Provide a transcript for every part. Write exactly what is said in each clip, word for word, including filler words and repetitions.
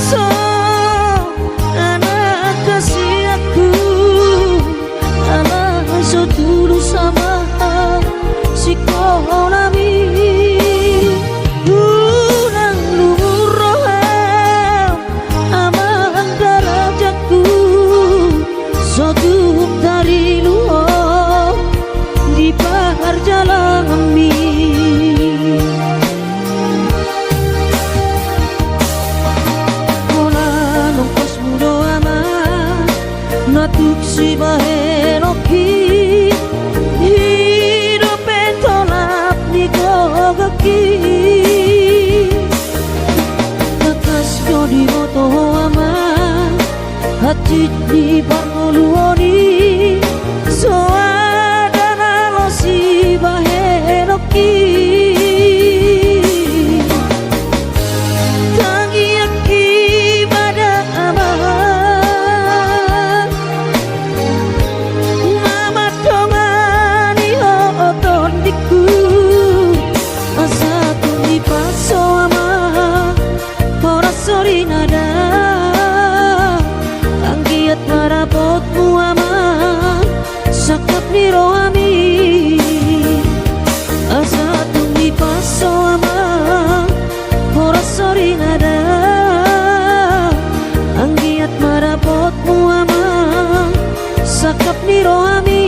So, anak kesayanganku, ala so tulus ama sikolanami. Unang lungun roham ama, darajatku so tung tarilu ho di parjalananmi. Holan ongkosmu do ama na tung sibahenonki, i dope tolap ni gogoonki. Tangkas do diboto ho ama hansit ni parngoluon i, so ada na loas sibahenonki. Tangiangki ma da ama, na mandongani ho tondingku, asa tung dipaso ama horas sori nada. Anggiat ma dapotmu ama sangkap ni rohami, asa tung dipaso ama horas sori nada. Anggiat ma dapotmu ama sangkap ni rohami.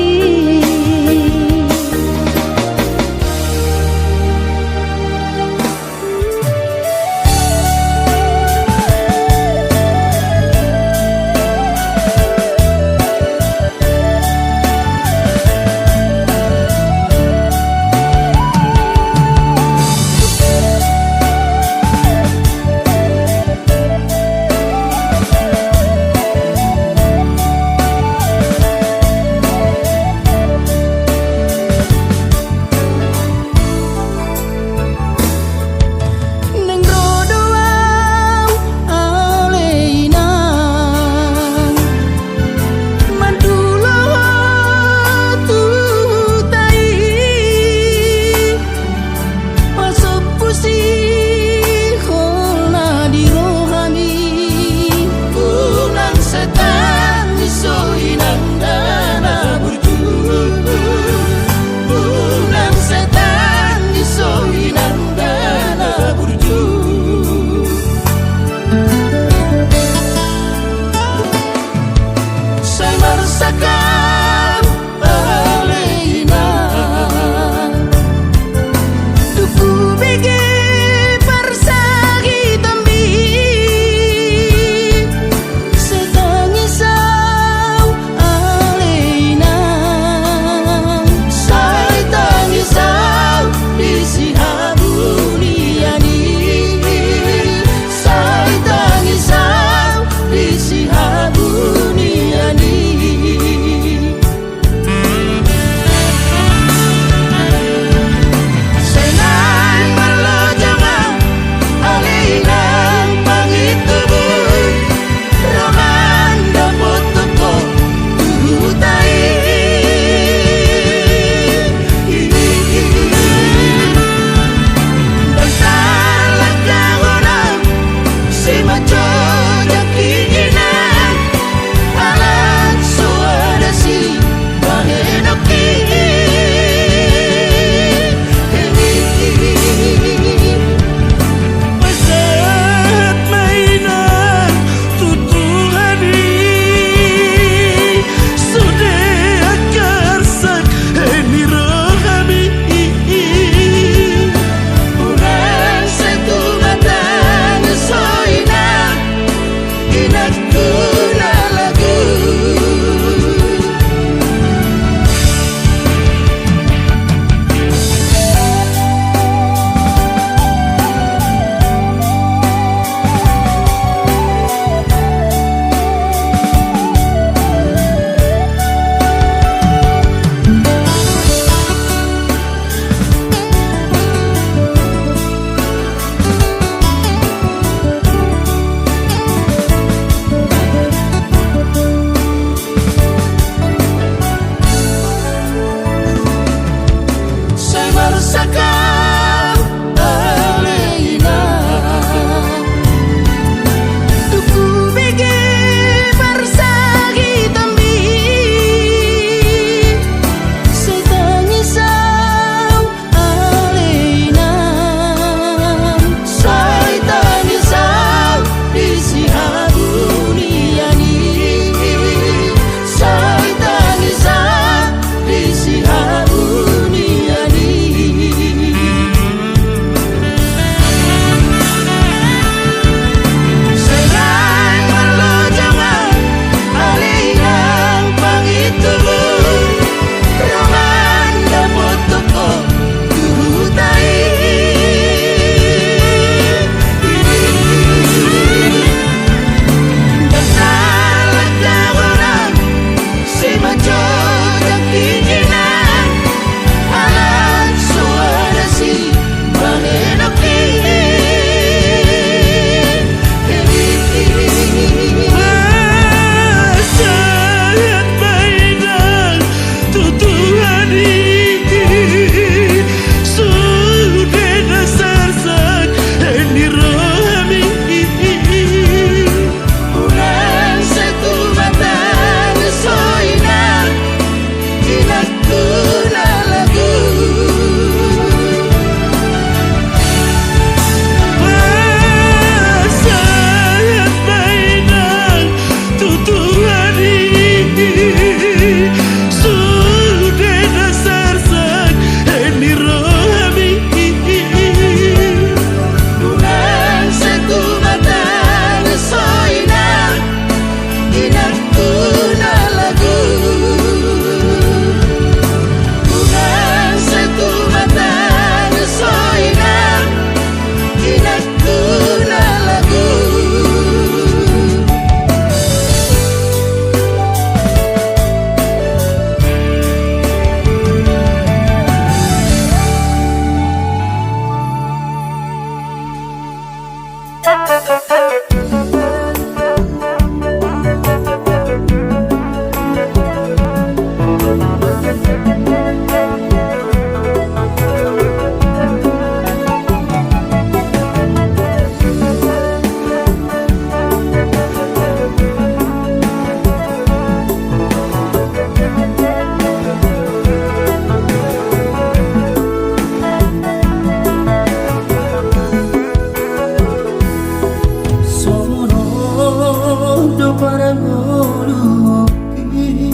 Parangoluhi,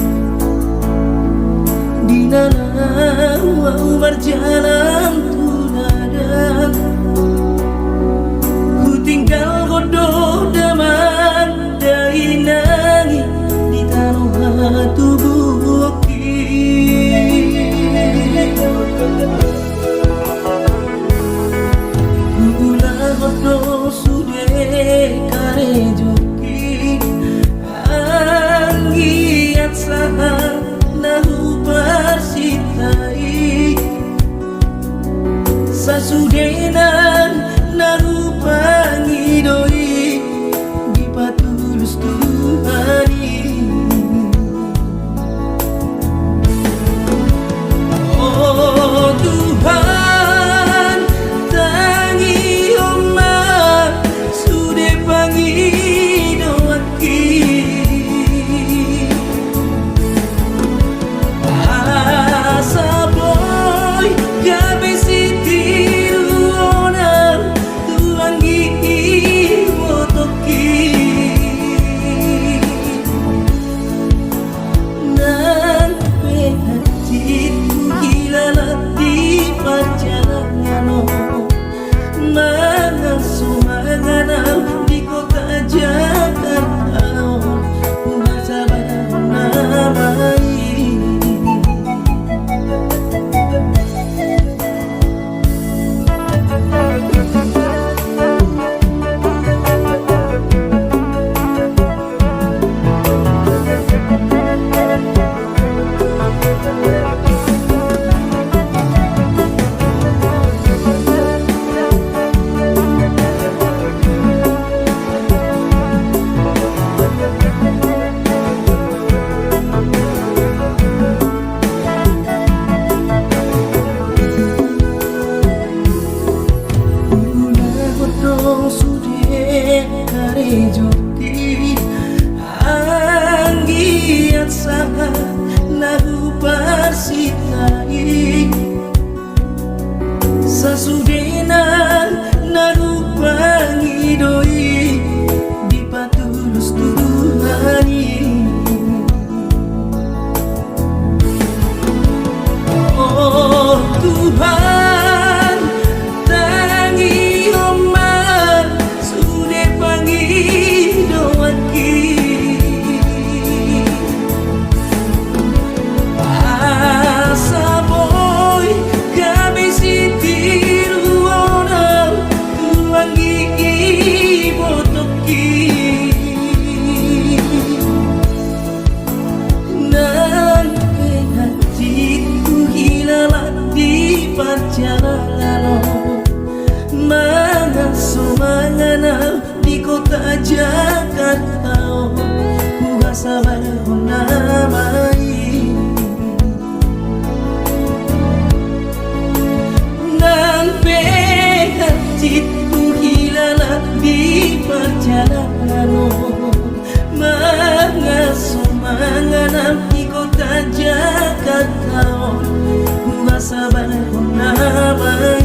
di na laho au marjalan tu ladang, hutinggalhon do damang dainang i di tano hatubuanki. Huulahon do sude karejongki, anggiat sahat na huparsinta i. Sasudena na hupangido i, dipatulus Tuhan i. O Tuhan, tangihon ma sude pangidoanki, asa boi gabe sitiruon au tu anggi ni ibotongki. Nang pe hansit huhilala di parjalanan on, mangan so mangan au di kota Jakarta on, huhasabarhon nama i. Huulahon do sude karejongki, anggiat sahat na huparsinta i. Sasudena na hupangido i, dipatulus Tuhan i. O Tuhan, tangihon ma sude pangidoanki, asa boi gabe sitiruon au tu anggi ni ibotongki. Nang pe hansit huhilala di parjalanan on, mangan so mangan au di kota Jakarta on, huhasabarhon nama i. Nang pe hansit huhilala di parjalanan on, mangan so mangan au di kota Jakarta on, huhasabarhon nama i.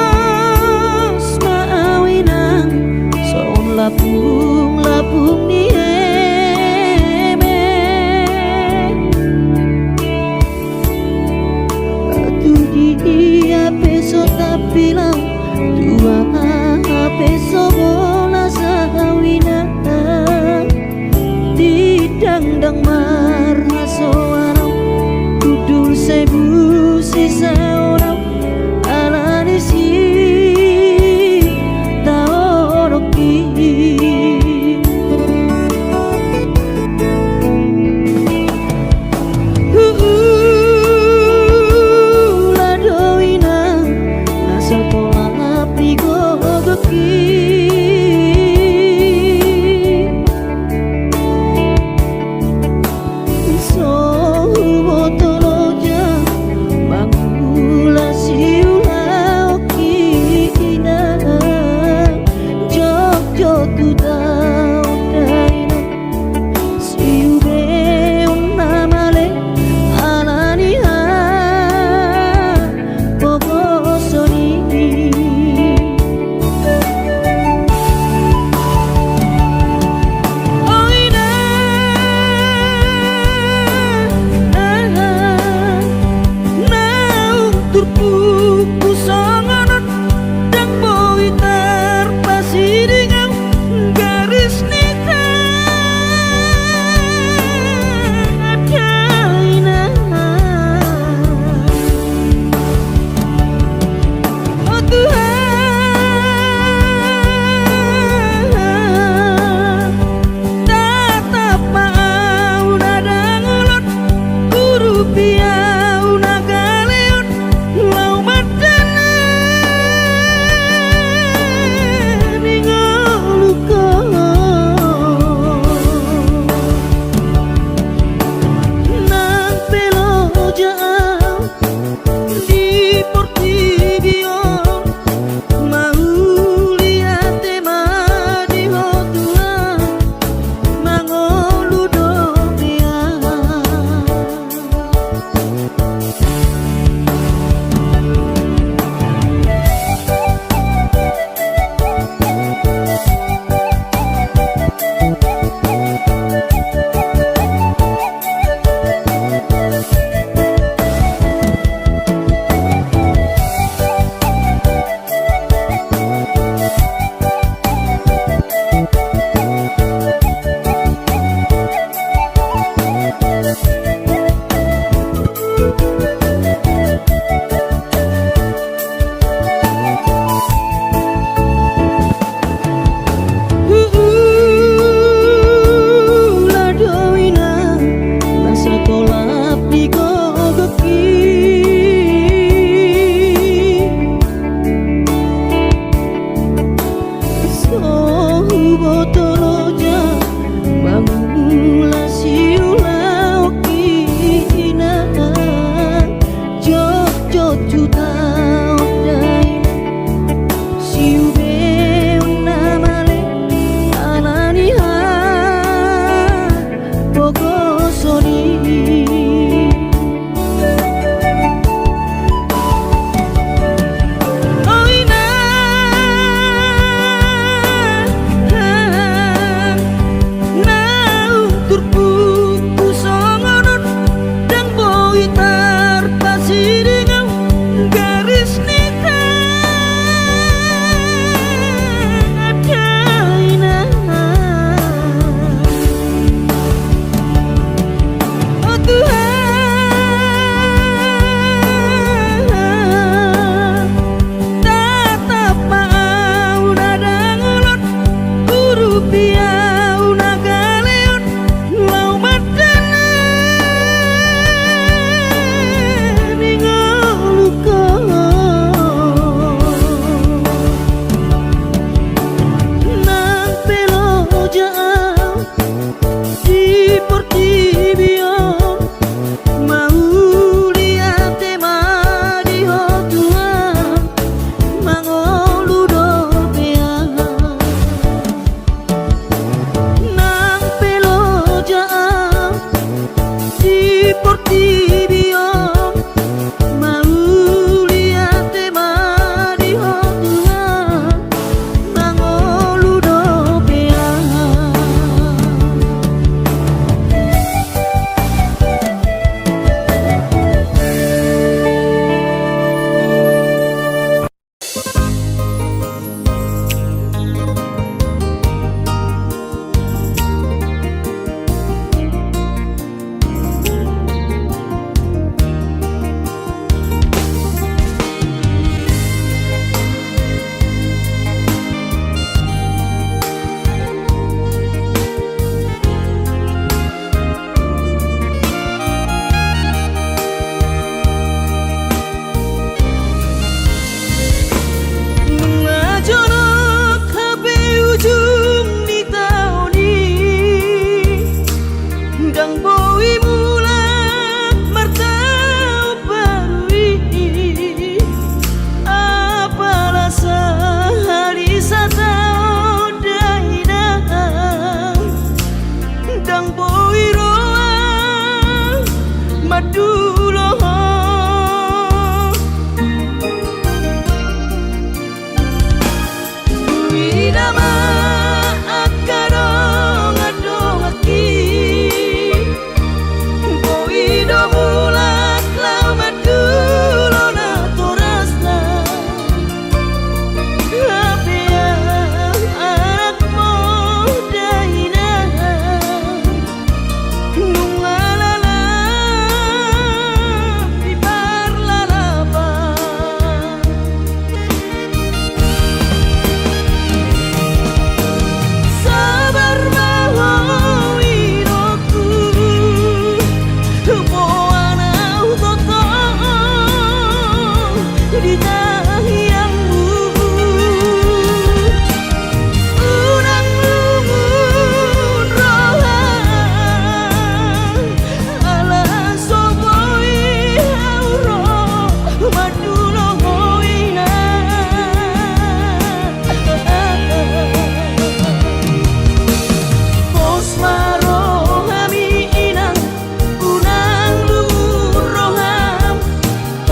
Tudos ma au inang songon lapung-lapung ni eme. Tu dia pe so tampil au, tu aha pe so bolas au inang. Didangdang marhasoan au, hundul sai busisaon au, ala ni si Buku songon on, ndang boi tarpasiding au garis ni tangan. O Tuhan, tatap ma au na dangol on, urupi au na gale on, laho mandele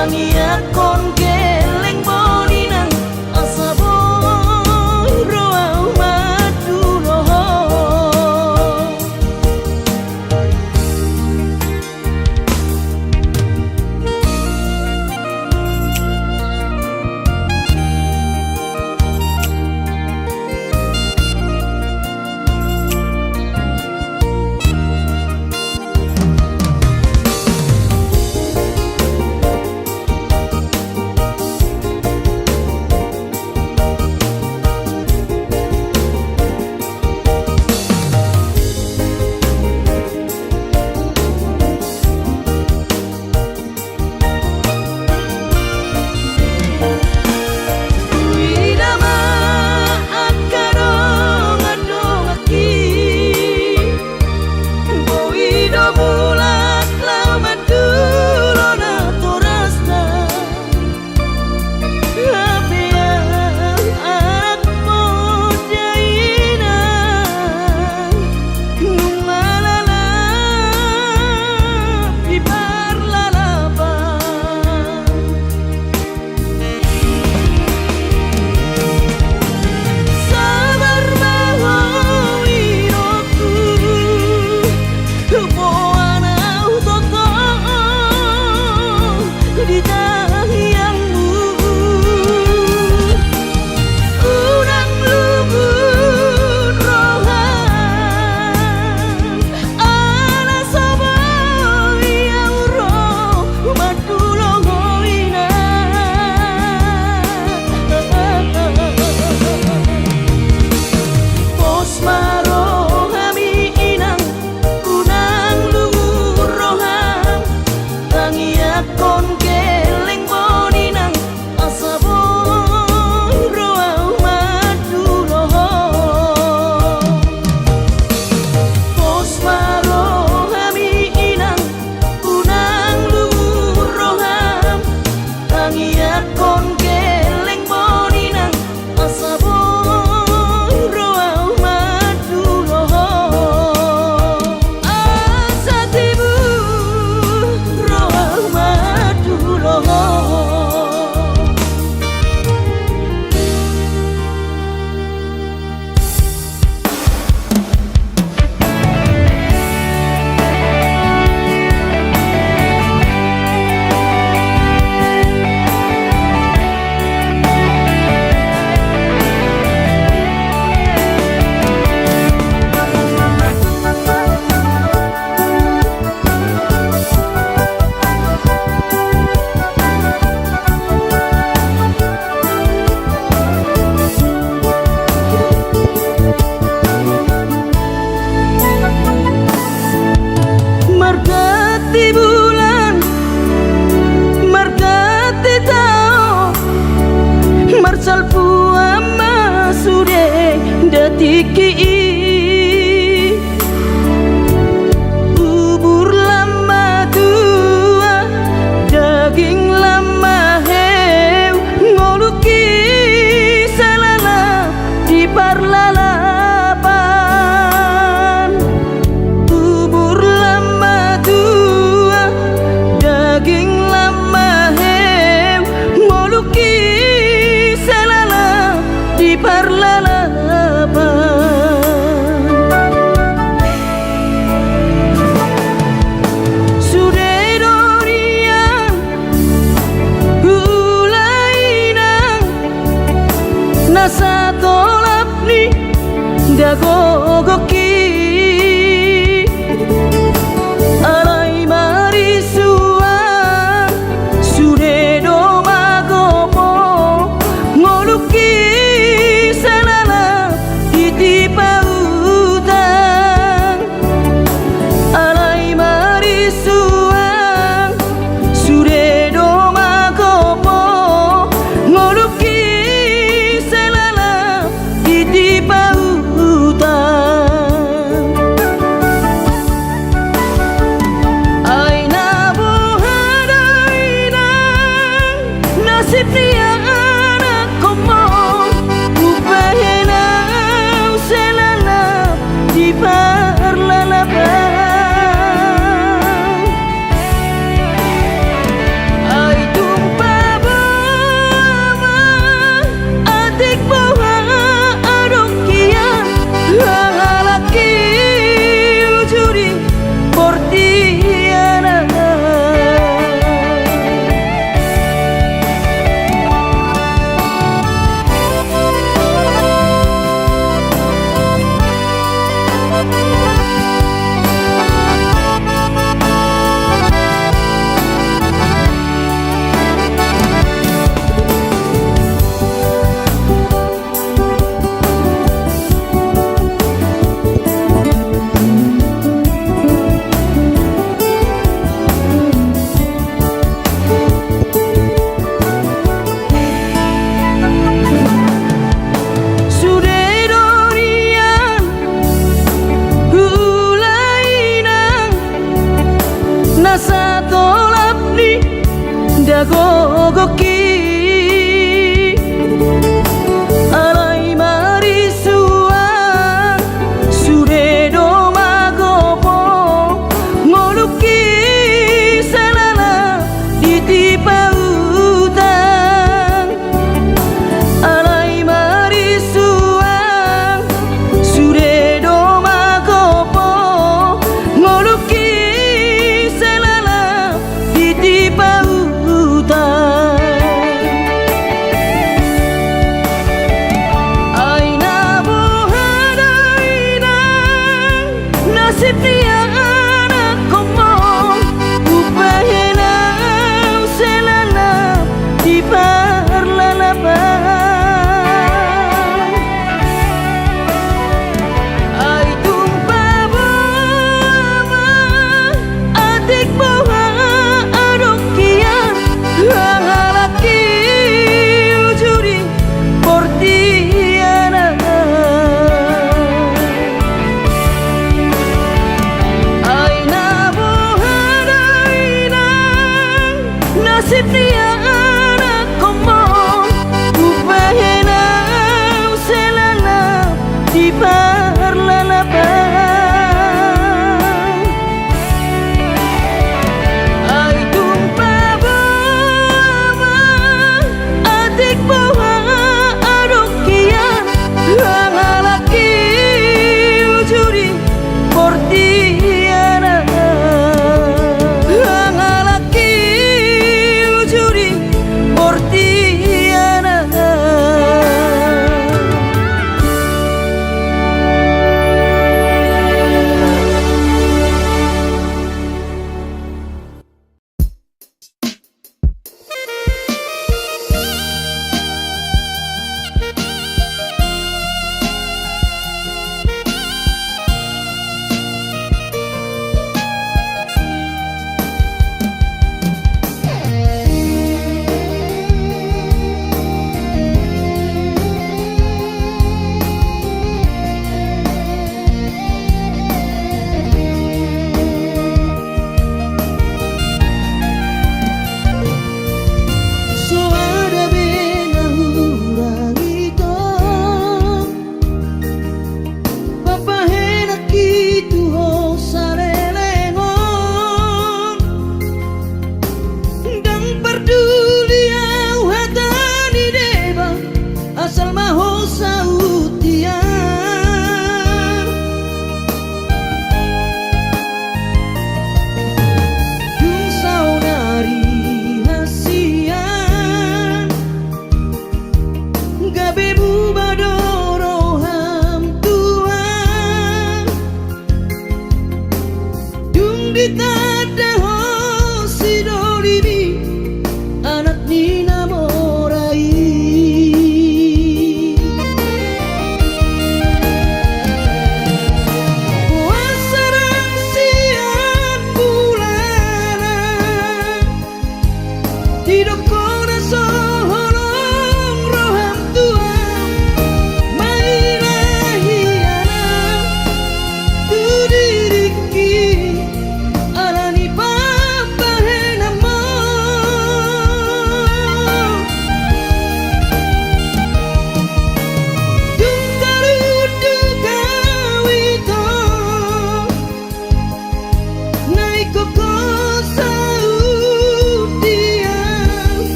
Tangiangkon gelleng ma on inang, asa boi ro ahu mandulohon. Huida ma angka dongandongangki, boi do mulak laho mandulo natorasna. Hape ahu anak mondia inang, nunga lalap di parlalapan. Sabar ma ho inongku, boan ahu tongtong di tangiangmu. Unang lungun roham, ala so boi ahu ro mandulo ho inang. Pos ma roham i inang, unang lungun roham, tangiangkon gelleng ma on inang, asa boi ro ahu mandulohon. Pos ma roham i inang, unang lungun roham, tangiangkon gelleng ma on inang, asa boi ro ahu mandulohon. Asa tibu ro ahu mandulohon. Marganti bulan, marganti taon, marsalpuan ma sude datingki i. Umur lam matua, daging lam maheu, ngolungki sai lalap di parlalapan. Umur lam matua, daging lam maheu, ngolungki sai lalap di parlalapan. Sude do nian huula inang, na satolap ni dagogongki. Alai marisuang sude do magopo, ngolungki sai lalap di tipa utang. Alai marisuang sude do magopo, ngolungki sai lalap di tipa utang. Ai na boha do inang nasib ni anakkonmu, umbahen ahu sai lalap di parlalapan. Ai tung Goki, alai marisuang, sude do magopo, ngolungki salala di tipa utang. Alai marisuang, sude do magopo, ngolungki salala di tipa utang.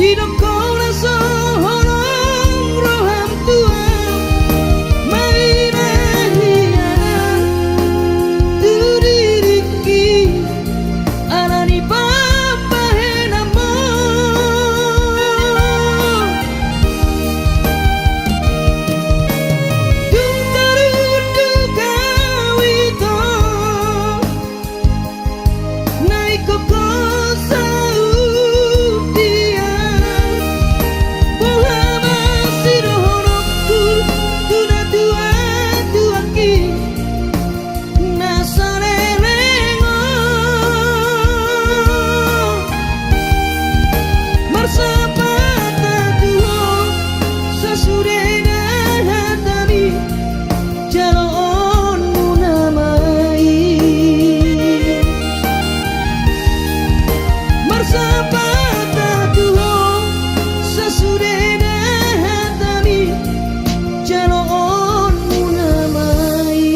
Didok ho na so holong roham Tuhan, maila hianan tu diringki, alani pambahenanmu. Dung tarunduk au ito, na ingkon ho saudian. Boha ma sidohononku tu natuatuangki na saleleng on? Marsampatan tu ho sasudena hatami, jaloonmuna ma i. Marsampatan tu ho sasudena hatami, jaloonmuna ma i.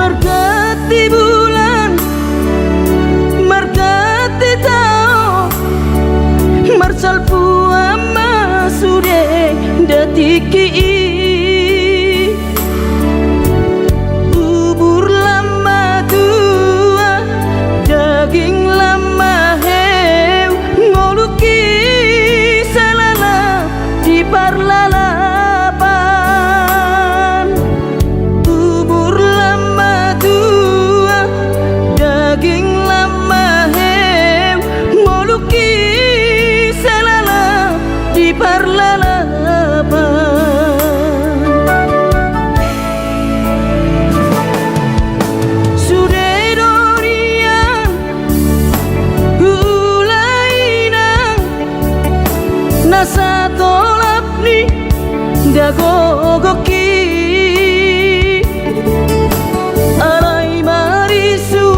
Marganti bulan, marganti taon, marsalpuan ma sude da tingki i. Umur lam ma tua, daging lam ma heu, ngolungki sai lalap di parlalapan. Umur lam ma tua, daging lam ma heu, ngolungki sai lalap di parlalapan. Sude do nian ulaina na satolap ni dagogongki. Alai marisuang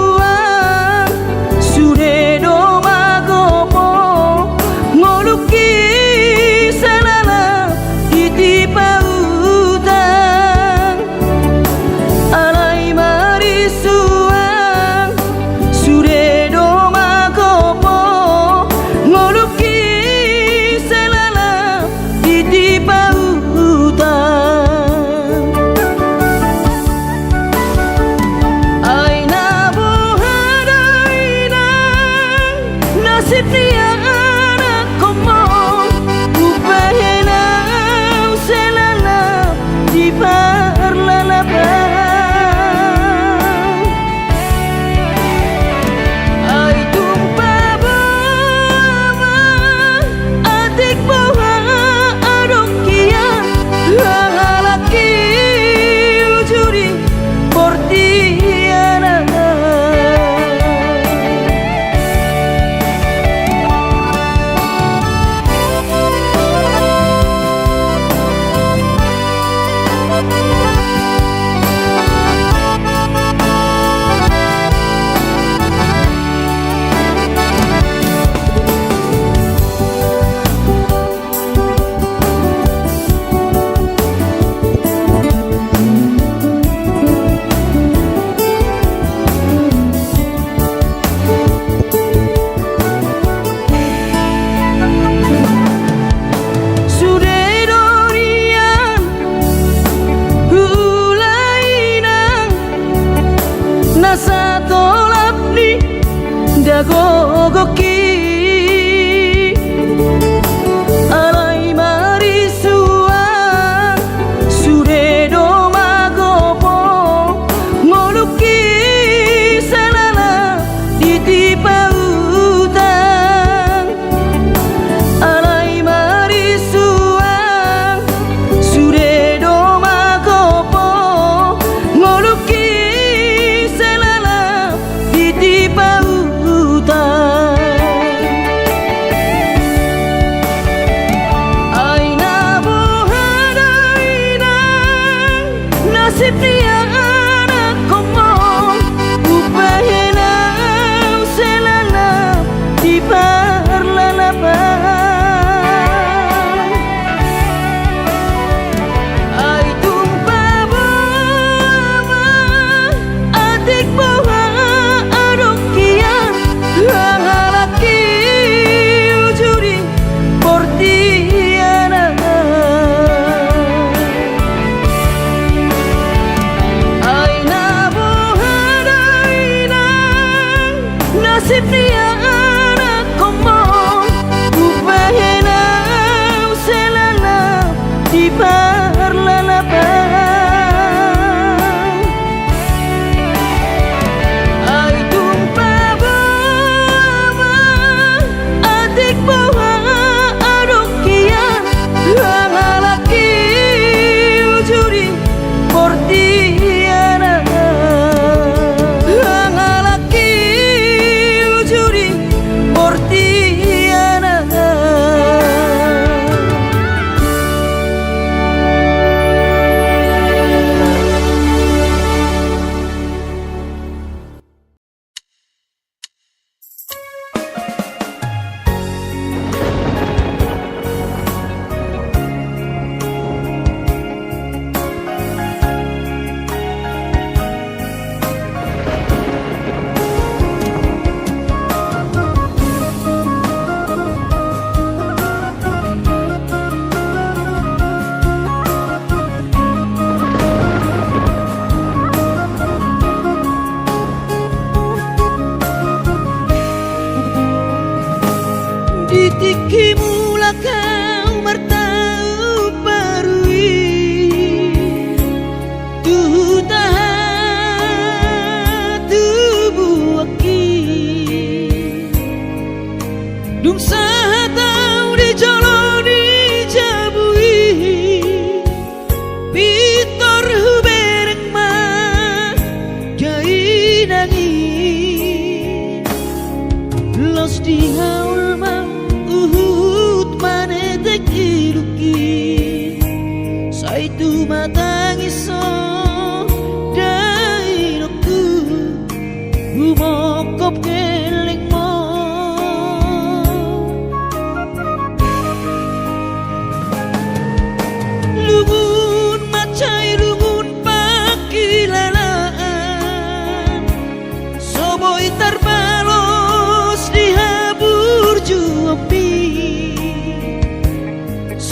sude do magopo, ngolungki sai lalap di tipa utang. Alai marisuang sude do magopo, ngolungki sai lalap di tipa utang.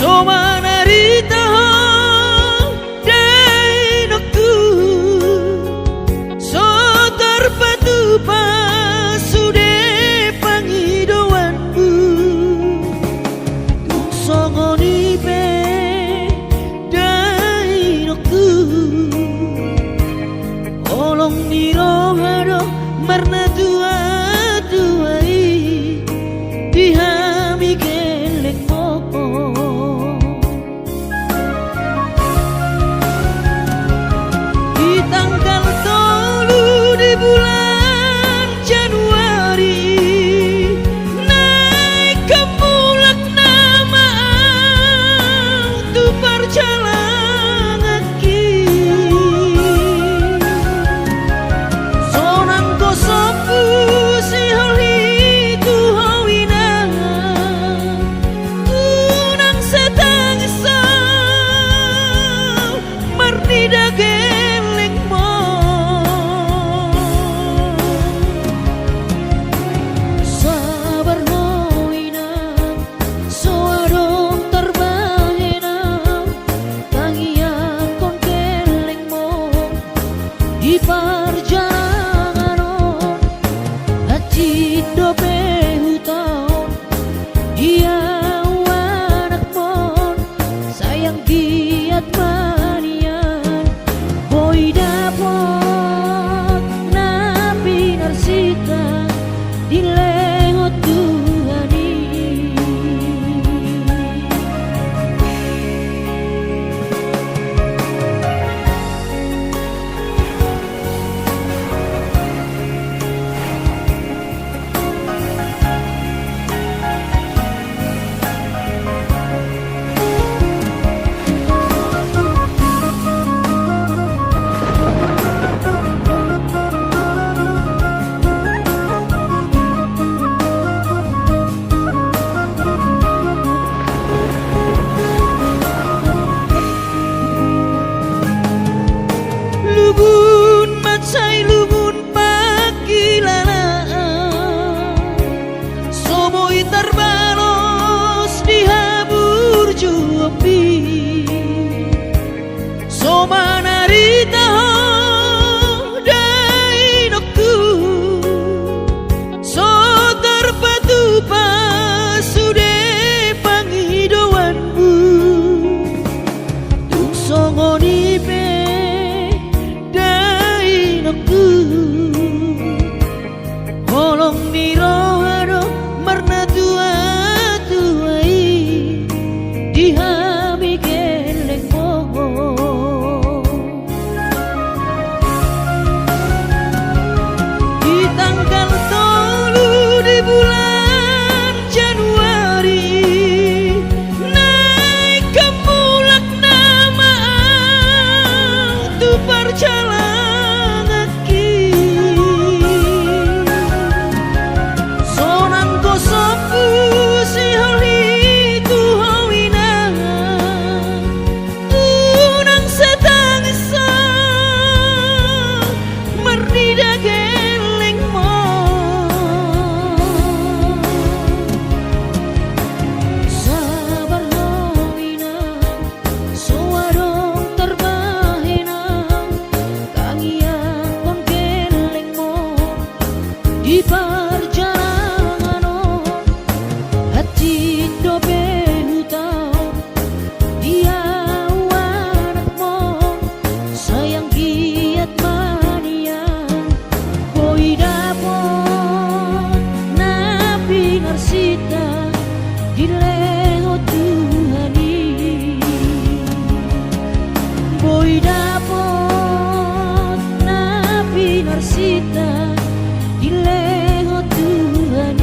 So manarita ho dainongku, so tarpatupa sude pangidoanmu. Tung songon i pe dainongku, holong ni roha do marnatuatua i di hami gellengmon. Di tanggal tolu di bulan Januari, naeng hamu mulak nama au tu parjalanganki. Sonang gosokku siholhiku ho inang, unang satangis au marnida gellengmon. Sabar ho inang, so adong tarbahen au tangiangkon gellengmon. Di parjalangan on hansit dope hutaon, di au anakmon, sai anggiat ma nian boi dapot na pinarsinta dilehon Tuhan i. Lungun mansai lungun pangkilalaan, so boi tarbalos di haburjuonmi. So manarita ho dainongku, so tarpatupa sude pangidoanmu. Tung songon i pe dainongku, holong ni roha do marnatuatua i di hami gellengmon. Di tanggal tolu di bulan Januari, naeng hamu mulak nama au tu parjalanganki. Sonang gosokku siholhiku ho inang, unang satangis au marnida gellengmon. Sabar ho inang, so adong tarbahen au tangiangkon gellengmon. Di parjalangan on hansit dope hutaon, di au anakmon, sai anggiat ma nian boi dapot na pinarsinta dilehon Tuhan i. Boi dapot na pinarsinta dilehon Tuhan i.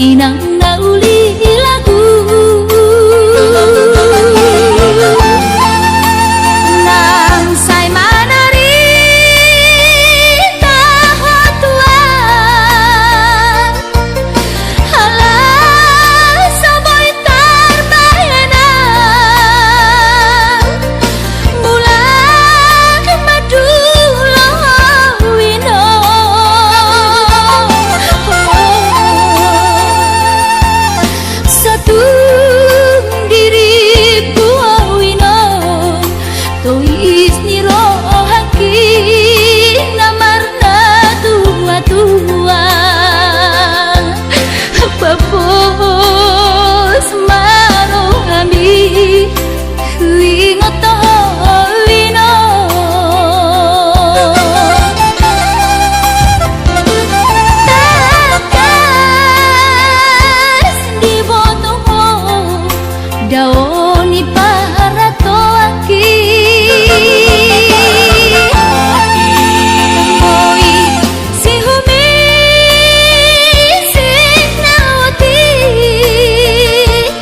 Inang na uli lagu nang sai manari tahatua. Ala so boi tarbahen mulak mandula ho inong. Satung diriku ho inong, tois ni rohangki na marnatuatua. Pos ma rohami huingot ho inong. Tangkas diboto ho dao ni paratoangki. Boi sihumisik na otik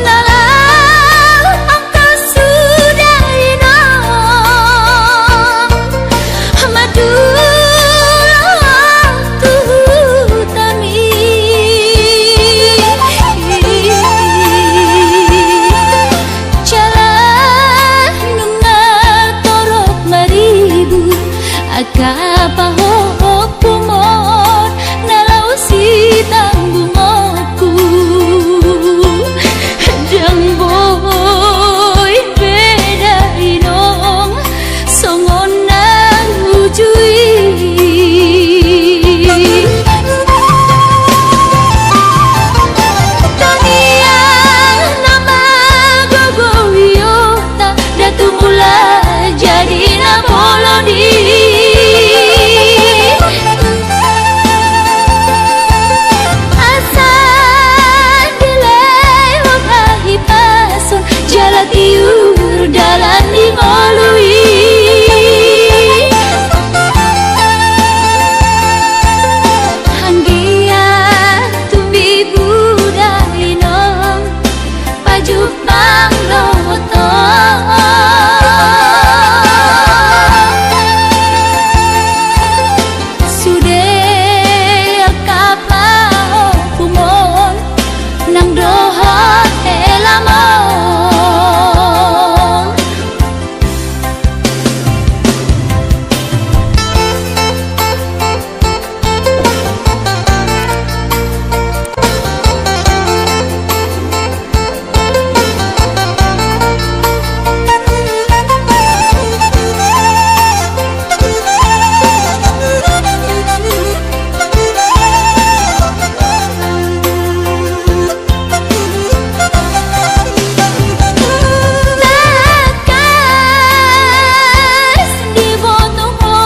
na laho angka suda inong mandula tu hutami. Jala nunga torop maribur angka pahompu on na laho sitanggungonku. Ndang boi beda inong songon na uju i. Tangiang na magogo iota, da tumula jadi na bolon i. Asa dilehon hahipason jala tiur dalan ni ngolu i. Anggiat tumbi buda inong pajumpang dohot ho. Sude angka pahompu on nang dohot helamon. Tangkas diboto ho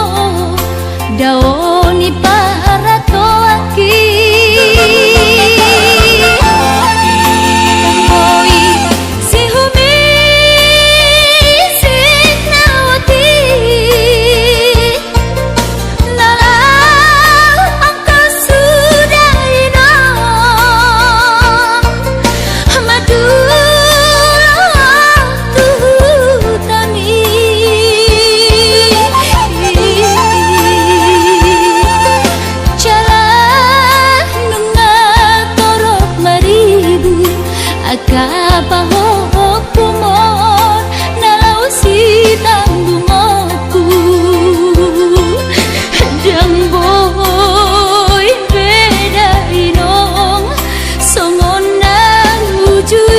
dao ni paratoangki. Boi sihumisik na otik na laho angka suda inong mandula tu hutami. Jala nunga torop maribur angka pahompu on na laho sitanggungonku. Ndang boi beda inong songon na uju i.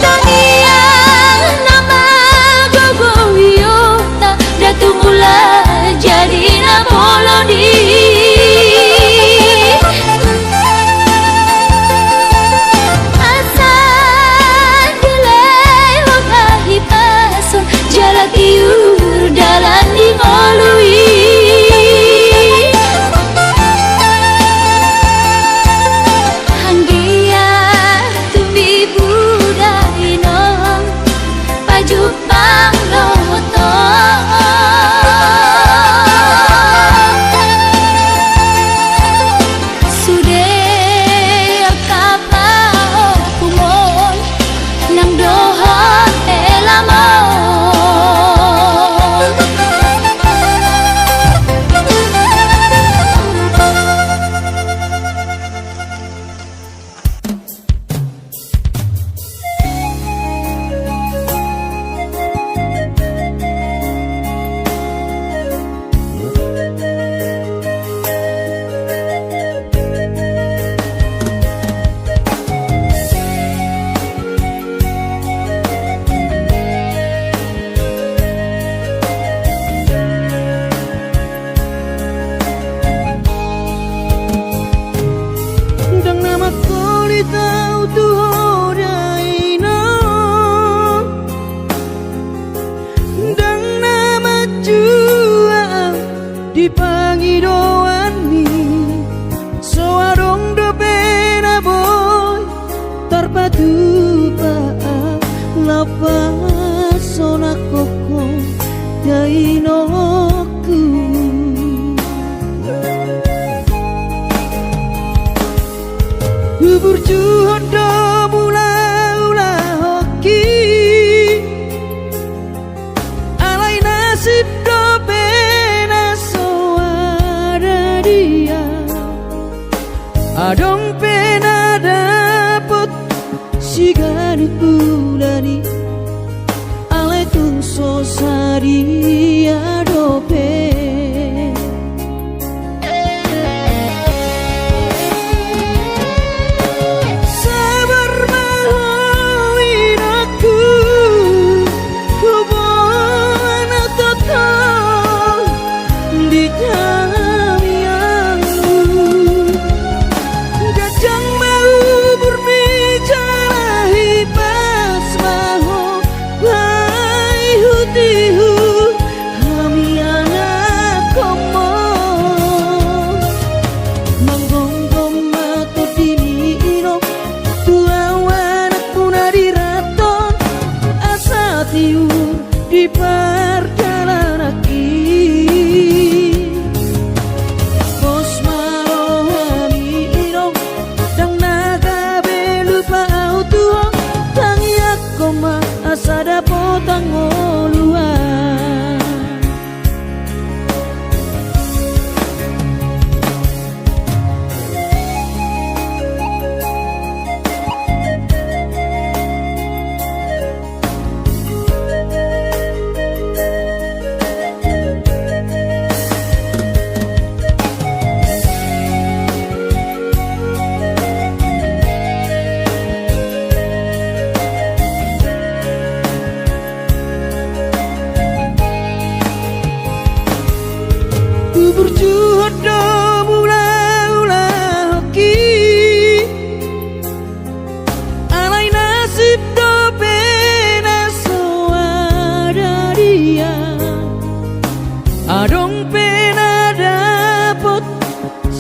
Tangiang na magogo iota, da tumula jadi na bolon i. Pangidoanmi so adong dope na boi tarpatupa, laho pasonanghon ho dainongku. Huburjuhon do mulaulahonki, alai nasib dope na so ada dia. Adong pe na dapot siganup bulan i, alai tung so sadia dope. Sabar ma ho inongku, huboan tongtong di tangiangmu. Ganjang ma umurmi jala hipas ma ho paihutihut hami anakhonmu. Manggomgom ma tondimi inong tu au anakmuna di ranton, asa tiur di pardalananki. Pos ma rohami inong, ndang na gabe lupa au tu ho, tangiangkon ma asa dapot hangoluan. Huburjuhon do mulaulahonki, alai nasib dope na so ada dia. Adong pe na dapot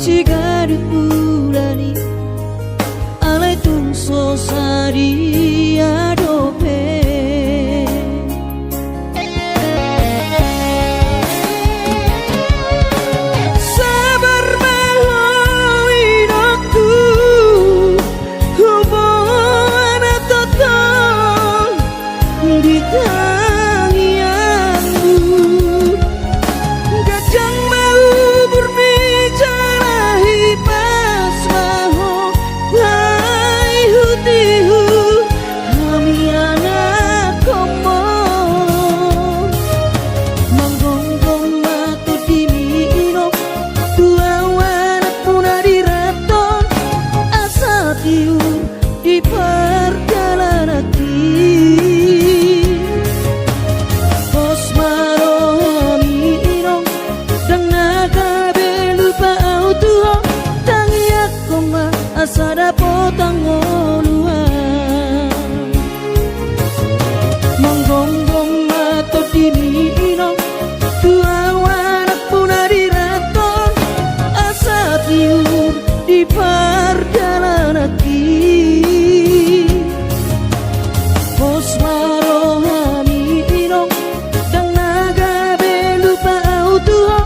siganup bulan i, alai tung so sadia dope. Sabar ma ho inongku, huboan tongtong di tangiangmu. Ganjang ma umurmi jala hipas ma ho paihutihut hami anakhonmu. Manggomgom ma tondimi inong tu au anakmuna di ranton, asa tiur di pardalananki. Pos ma rohami inong, ndang na gabe lupa au tu ho, tangiangkon ma asa dapot hangoluan. Manggomgom ma tondimi inong tu au anakmuna di ranton, asa tiur di pardalananki. Pos ma rohami inong, ndang na gabe lupa au tu ho,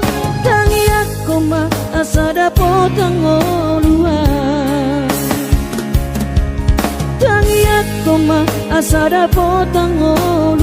tangiangkon ma asa dapot hangoluan. Tangiangkon ma asa dapot hangoluan.